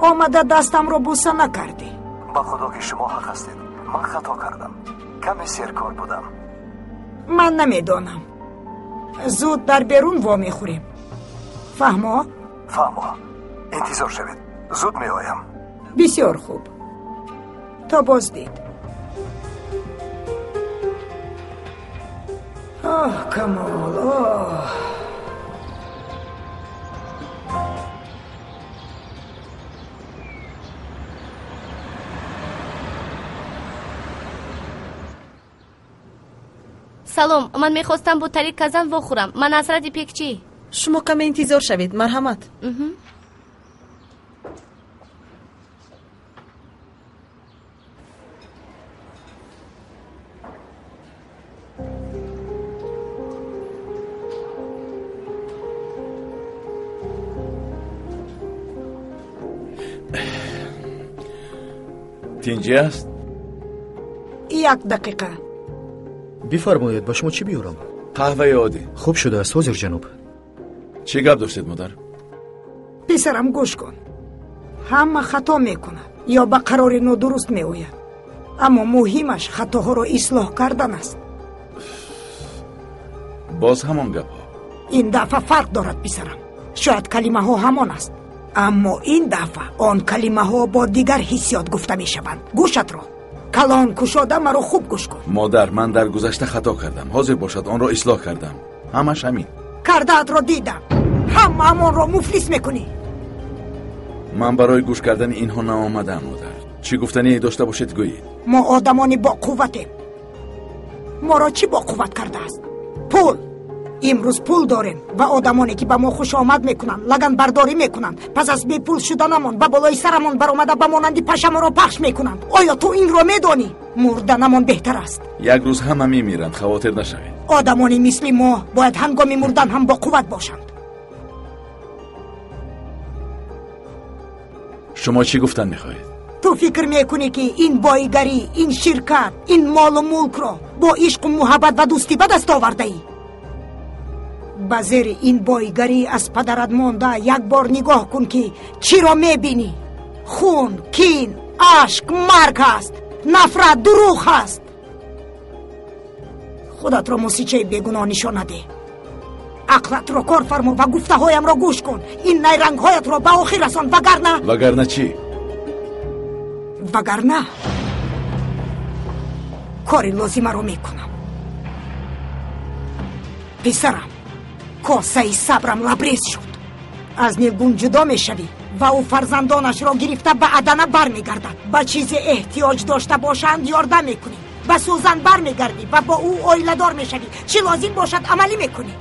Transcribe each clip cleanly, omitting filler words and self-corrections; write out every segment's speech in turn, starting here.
Омада дастамро буса накардӣ. Ба худо ки шумо ҳақ ҳастед. Ман хато кардам. Каме серкор будам. Ман намедонам. Зуд дар берун вомехӯрем. Фаҳмо? Фаҳмо. Интизор шавед. Зуд меоям. Бисёр хуб. То боздид. Оҳ, Камол, оҳ. Салом, ман мехостам бо Тарик Казан вохӯрам. Ман Ҳасрат Ипекчӣ. Шумо каме интизор шавед, марҳамат. Тинҷӣ аст? Як дақиқа. Бифармоед, ба шумо чӣ биёрам? Қаҳваи оддӣ. Хуб шудааст, ҳозир ҷаноб. Чӣ гап доштед, модар? Писарам, гӯш кун. Ҳама хато мекунад ё ба қарори нодуруст меояд. Аммо муҳимаш хатоҳоро ислоҳ кардан аст. Боз ҳамон гапҳо. Ин дафъа фарқ дорад, писарам. Шояд калимаҳо ҳамон аст, аммо ин дафъа он калимаҳо бо дигар ҳиссиёт гуфта мешаванд. Гӯшатро калон кушода маро хуб гӯш кун. Модар, ман дар гузашта хато кардам. Ҳозир бошад онро ислоҳ кардам. Ҳамаш ҳамин. Кардаатро дидам. Ҳамаамонро муфлис мекунӣ. Ман барои гӯш кардани инҳо наомадам, модар. Чӣ гуфтание дошта бошед, гӯед. Мо одамони боқувватем. Моро чӣ боқувват кардааст? Пул. Имрӯз пул дорем ва одамоне ки ба мо хушомад мекунанд, лаганбардорӣ мекунанд, пас аз бепул шуданамон ба болои сарамон баромада ба монанди пашамонро пахш мекунанд. Оё ту инро медонӣ? Мурданамон беҳтар аст. Як рӯз ҳама мемиранд, хавотир нашавед. Одамони мисли мо бояд ҳангоми мурдан ҳам боқувват бошанд. Шумо чӣ гуфтан мехоҳед? Ту фикр мекунӣ ки ин боигарӣ, ин ширкат, ин молу мулкро бо ишқу муҳаббат ва дӯстӣ ба даст овардаӣ? Ба зери ин боигарӣ аз падарат монда як бор нигоҳ кун ки чиро мебинӣ. Хун, кин, ашк, марг ҳаст, нафрат, дурӯғ ҳаст. Худатро мусичаи бегуноҳ нишон надеҳ. Ақлатро кор фармо ва гуфтаҳоямро гӯш кун. Ин найрангҳоятро ба охир расон, вагарна. Вагарна чӣ? Вагарна кори лозимаро мекунам. Писарам, косаи сабрам лабрез шуд. Аз Нилгун ҷудо мешавӣ ва ӯ фарзандонашро гирифта ба Адана бармегардад. Ба чизе эҳтиёҷ дошта бошанд ёрдам мекунӣ. Ба Сӯзан бармегардӣ ва бо ӯ оиладор мешавӣ. Чӣ лозим бошад амалӣ мекунӣ.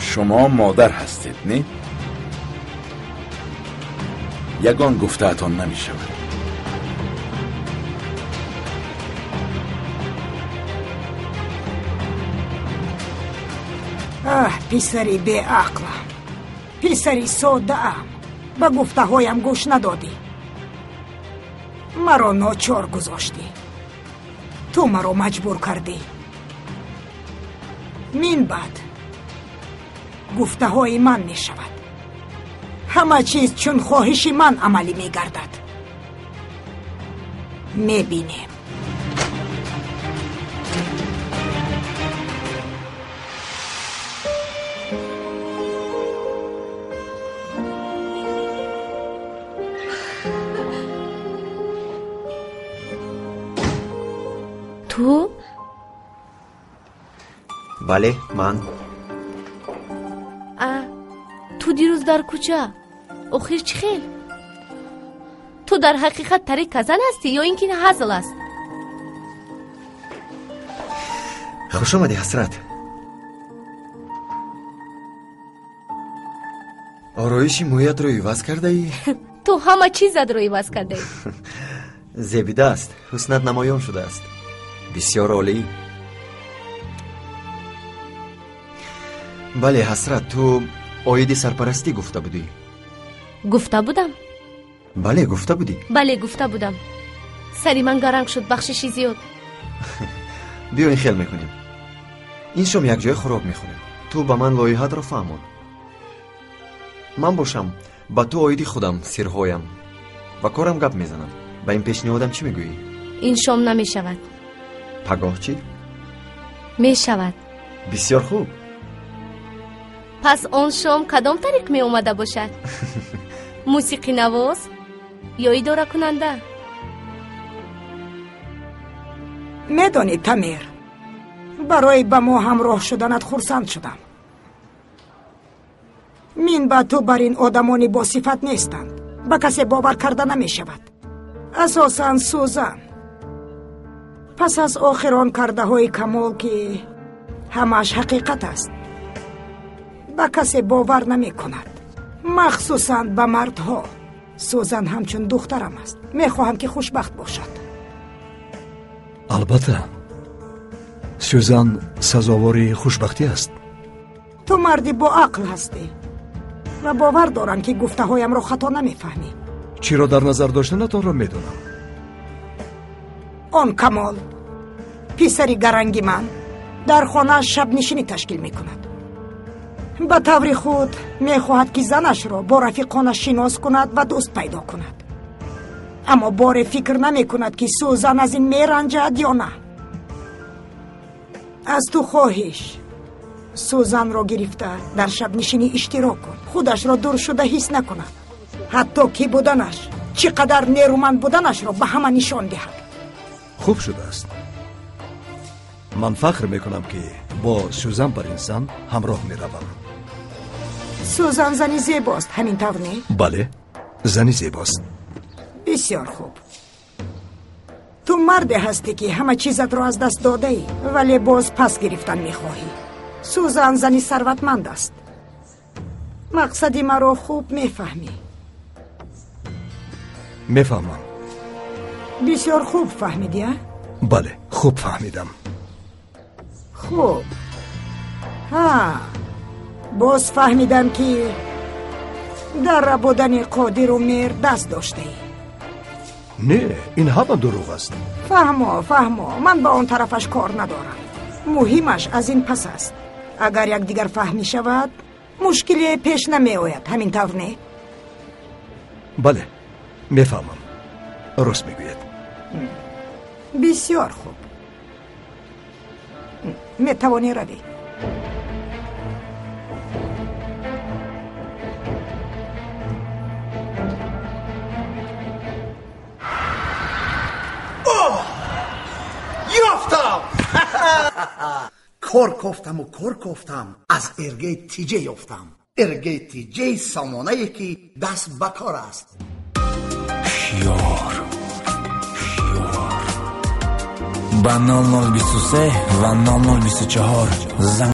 Шумо модар ҳастед, не? Ягон гуфтаатон намешавад. Аҳ, писари беақлам, писари соддаам, ба гуфтаҳоям гӯш надодӣ. Маро ночор гузоштӣ. Ту маро маҷбур кардӣ. Мин баъд гуфтаҳои ман мешавад. Ҳама чиз чун хоҳиши ман амалӣ мегардад. Мебинем. Ту? Бале, ман. Ту дирӯз дар кӯча. Охир чӣ хел? Ту дар ҳақиқат Тарик Казан ҳастӣ ё ин ки ҳазл аст? Хуш омадӣ, Ҳасрат. Ороиши мӯятро иваз кардаӣ? Ту ҳама чизатро иваз кардаӣ. Зебида аст, ҳуснат намоён шудааст. Бисёр олӣ. Бале, Ҳасрат, ту оиди сарпарастӣ гуфта будӣ. Гуфта будам? Бале, гуфта будӣ. Бале, гуфта будам. Сари ман гаранг шуд, бахшиши зиёд. Биё ин хел мекунем. Ин шом якҷоя хӯрок мехӯрем. Ту ба ман лоиҳаатро фаҳмон. Ман бошам Ба ту оиди худам, сирҳоям ва корам гап мезанам. Ба ин пешниҳодам чӣ мегӯӣ? Ин шом намешавад. Пагоҳ чӣ? Мешавад. Бисёр хуб. Пас он шом кадом тариқ меомада бошад? Мусиқинавоз ё идоракунанда? Медонӣ, Тамир, барои ба мо ҳамроҳ шуданат хурсанд шудам. Мин ба ту бар ин одамони босифат нестанд. Ба касе бовар карда намешавад. Асосан Сузан. Пас аз охирон кардаҳои Камол, ки ҳамааш ҳақиқат аст, ба касе бовар намекунад, махсусан ба мардҳо. Сузан ҳамчун духтарам аст. Мехоҳам, ки хушбахт бошад. Албатта, Сюзан сазовори хушбахтӣ аст. Ту марди боақл ҳастӣ ва бовар дорам, ки гуфтаҳоямро хато намефаҳмӣ. Чиро дар назар доштанатонро медонам. Он Камол, писари гаранги ман, дар хона шабнишинӣ ташкил мекунад. Ба таври худ мехоҳад, ки занашро бо рафиқонаш шинос кунад ва дӯст пайдо кунад. Аммо боре фикр намекунад, ки Сузан аз ин меранҷад ё на. Аз ту хоҳиш, Сузанро гирифта дар шабнишинӣ иштирок кун. Худашро дур шуда ҳис накунад. Ҳатто кӣ буданаш, чӣ қадар нерӯманд буданашро ба ҳама нишон диҳад. Хуб шудааст. Ман фахр мекунам, ки бо Сюзан бар ин зан ҳамроҳ меравам. Сузан зани зебост, ҳамин тавр не? Бале, зани зебост. Бисёр хуб. Ту марде ҳастӣ, ки ҳама чизатро аз даст додаӣ, вале боз пас гирифтан мехоҳӣ. Сузан зани сарватманд аст. Мақсади маро хуб мефаҳмӣ. Мефаҳмам. Бисёр хуб фаҳмидӣ, а? Бале, хуб фаҳмидам. Хуб. Ҳа, боз фаҳмидам, ки дар рабудани Қодиру Мир даст доштаӣ. Не, ин ҳама дурӯғ аст. Фаҳмо, фаҳмо, ман ба он тарафаш кор надорам. Муҳимаш аз ин пас аст. Агар якдигар фаҳмӣ шавад, мушкиле пеш намеояд, ҳамин тавр не? Бале, мефаҳмам. Рост мегӯяд. Бисёр хуб. Метавонӣ равӣ. Ёфтам! Кор кофтаму кор кофтам, аз Эргей Тиҷе ёфтам. Эргей Тиҷей сомонае, ки даст ба кор аст. Шиёр ба 0023 ва 0024 занг.